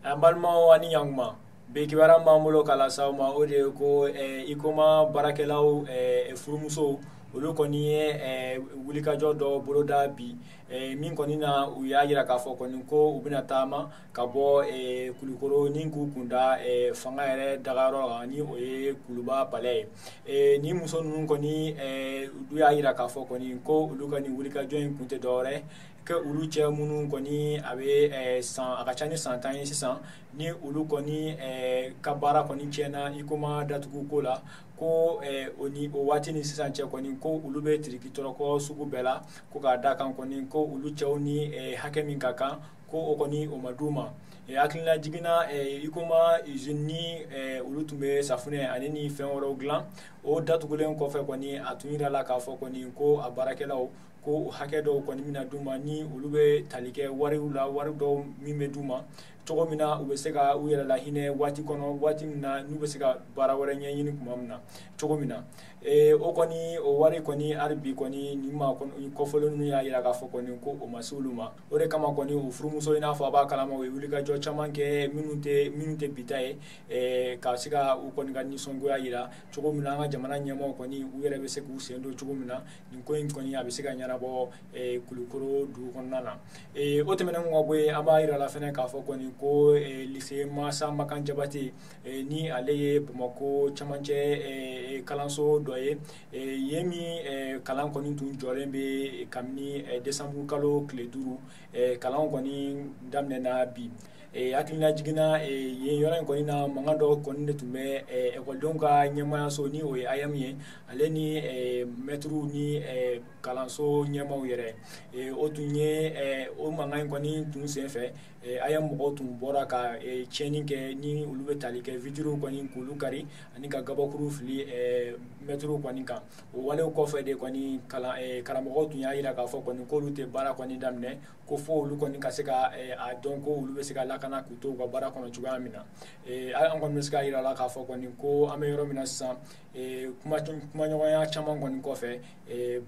An balimaw, ani ɲankuma. Bi kibaruya b'an bolo k'a lase aw ma, o de ye ko Huicoma baarakɛlaw furumusow, olu kɔni ye wulikajɔ dɔ boloda bi min kɔni na, u y'a jira k'a fɔ kɔni ko u bɛna taama ka bɔ Kulukoro ni k'u kunda fanga yɛrɛ dagayɔrɔ kan, ni o ye Kuluba palais ye. Ni muso ninnu kɔni, olu y'a jira k'a fɔ kɔni ko olu ka nin wulikajɔ in kun tɛ dɔwɛrɛ ke olu cɛ minnu kɔni a bɛ san, a ka ca ni san 10 ye sisan, ni olu kɔni ka baara kɔni tiɲɛna Huicoma datugu ko la, ko o ni o waati ni sisan cɛ kɔni, ko olu bɛ tiriki tɔrɔkɔ sugu bɛɛ la, ko k'a da kan kɔni ko olu cɛw ni hakɛ min ka kan, ko o kɔni o ma d'u ma. Hakilina jiginna, Huicoma usine ni olu tun bɛ safunɛ ani ni fɛn wɛrɛw dilan, o datugulen kɔfɛ kɔni, a tun yirala k'a fɔ kɔni ko a baarakɛlaw ko hakɛ dɔw kɔni bɛna d'u ma, ni olu bɛ tali kɛ wariw la, wari dɔw min bɛ d'u ma cogo min na u bɛ se ka u yɛrɛ lahinɛ waati kɔnɔ, waati min na n'u bɛ se ka baara wɛrɛ ɲɛɲini tuma min na, cogo min na o kɔni o wari kɔni, hali bi kɔni, nin maa kɔfɔlen ninnu y'a jira k'a fɔ kɔni ko o ma se olu ma. O de kama kɔni, u furumuso, i n'a fɔ a b'a kalama, u ye wulikajɔ caman kɛ minnu tɛ bi ta ye, ka se ka u kɔni ka nisɔngoya jira cogo min na an ka jamana ɲɛmaaw kɔni, u yɛrɛ bɛ se k'u sen don cogo min na nin ko in kɔni a bɛ se ka ɲɛnabɔ Kulukoro dugu kɔnɔna na. O tɛmɛnen ka bɔ yen, an b'a jira la fɛnɛ k'a fɔ kɔni ko lycée Masa Makan Jabate, ni ale ye Bamakɔ camancɛ kalanso dɔ ye yen min kalan kɔni tun jɔlen bɛ kabini décembre kalo tile 5, kalan kɔni daminɛna bi. Hakilina jiginna, yen yɔrɔ in kɔni na, mankan dɔ kɔni de tun bɛ ekɔlidenw ka ɲɛmaayaso, ni o ye AEEM ye, ale ni mɛtiriw ni kalanso ɲɛmaaw yɛrɛ. O tun ye o mankan in kɔni tun senfɛ, AEEM mɔgɔw tun bɔra ka tiɲɛni kɛ, ni olu bɛ tali kɛ vitiriw kɔni k'olu kari ani ka gabakuru fili mɛtiriw kɔni kan. O walew kɔfɛ de kɔni, karamɔgɔw tun y'a jira k'a fɔ kɔni k'olu tɛ baara kɔni daminɛ ko fo olu kɔni ka se ka a dɔn ko olu bɛ se ka lakana k'u to u ka baara kɔnɔ cogoya min na. An kɔni bɛ se k'a jira la k'a fɔ kɔni ko an bɛ yɔrɔ min na sisan, kumaɲɔgɔnya caman kɔni kɔfɛ,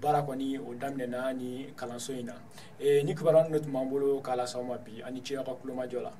baara kɔni o daminɛna ni kalanso in na. Ni kibaruya de tun b'an bolo k'a lase aw ma bi, ani ce aw ka kulomajɔ la.